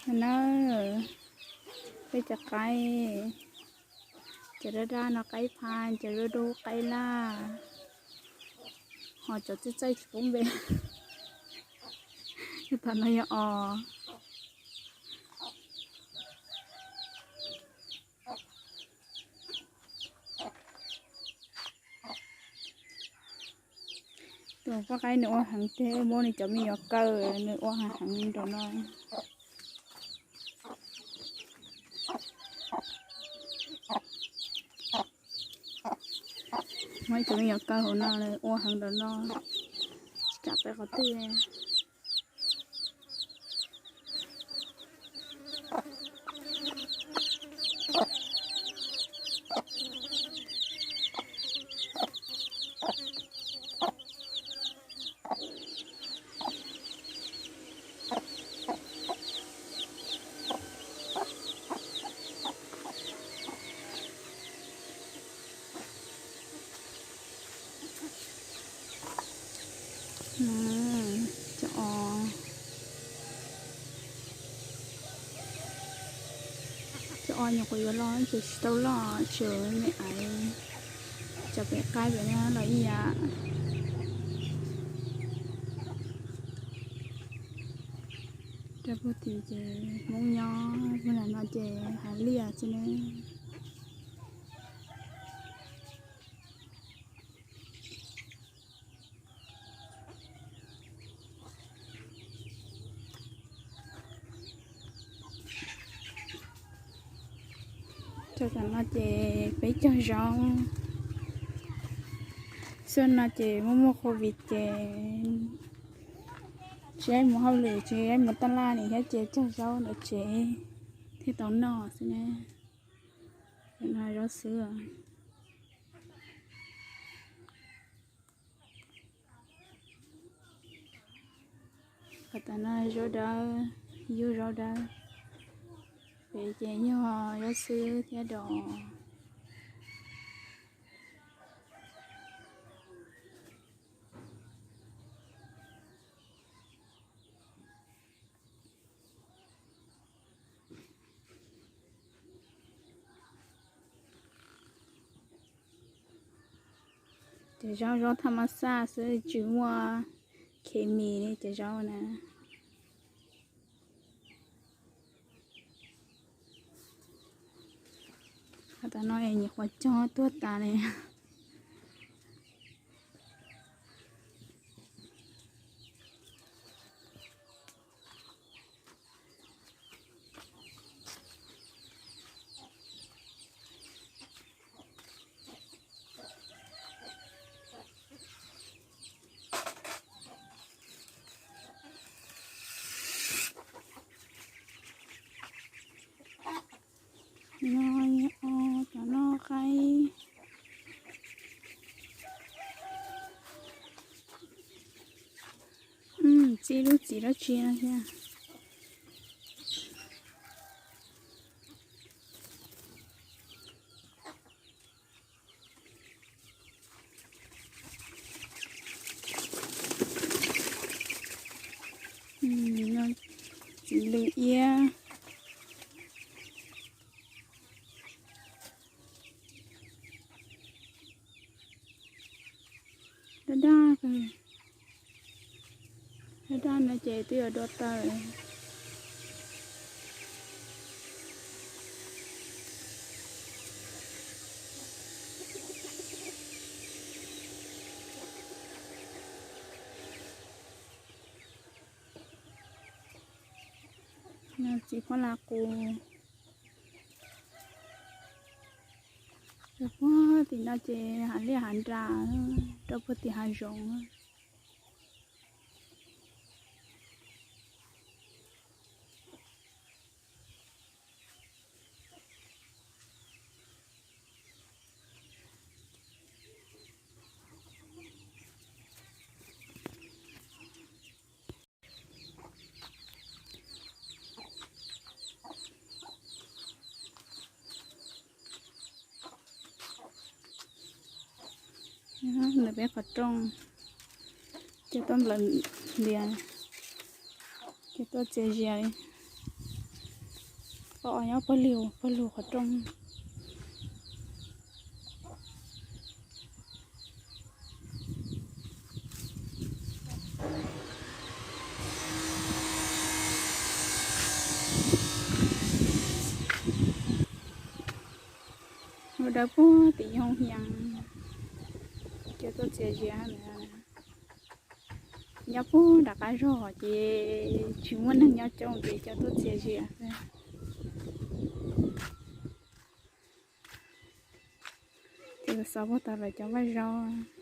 No na, peb cov qaib, cov daj daj no qaib pha, cov dub dub qaib laj, ho cov txaij txaij tsis pub npe. Tam no yog os. Tus poj qaib nws ua heev thiab, muab nws cov me nyuam kaw nws ua heev heev nraum no. Muab cov me nyuam kaw hauv no ua heev nraum no, tsis kam peb qhov twg. Cov os, cov os nyuam qhuav yuav los ces tsis tau loj, tsuas me aiv, cov pem qaib pem no los ib yam. Rau puag tim ces Hmoob nyob, puag nram no ces hav liaj xwb na. Rau tam no ces peb cog zaub. Xyoo no ces muaj muaj covid ces tsis mus hauj lwm, tsis mus taj laj li thiab ces cog zaub ntawm tsev thiaj tau noj xwb na. No zaub xwb. Qhov tas no zaub dawb, yub zaub dawb. Pem ces yog zaub xwb thiab dos. Cov zaub zaub thaj ma xaj xwb, tsis muaj khes mis li cov zaub na. Qhov tas no es nyuam qhuav cog tuag tas li. No, o, cov no qaib. Txi lub txiv dab tsi no thiab. Txiv lws iab. Daj daj, daj daj no ces twb yuav dua taws. Txiv phob la qus. Rau puag tim no ces hav liaj hav nra, rau puag tim hav zoov. Ntawm peb qhov rooj, ces tuaj nplawm ntias, ces tuaj txias zias li. Os, nyob pawg lug, pawg lug qhov rooj. Ua dawb puag tim yoov hias, cov tuaj txias zias ntawd. Nyob puag nram qab zog ces tsis muaj neeg nyob coob ces cov tuaj txias zias xwb. Ces xov puag tod lawv cov vaj zaub.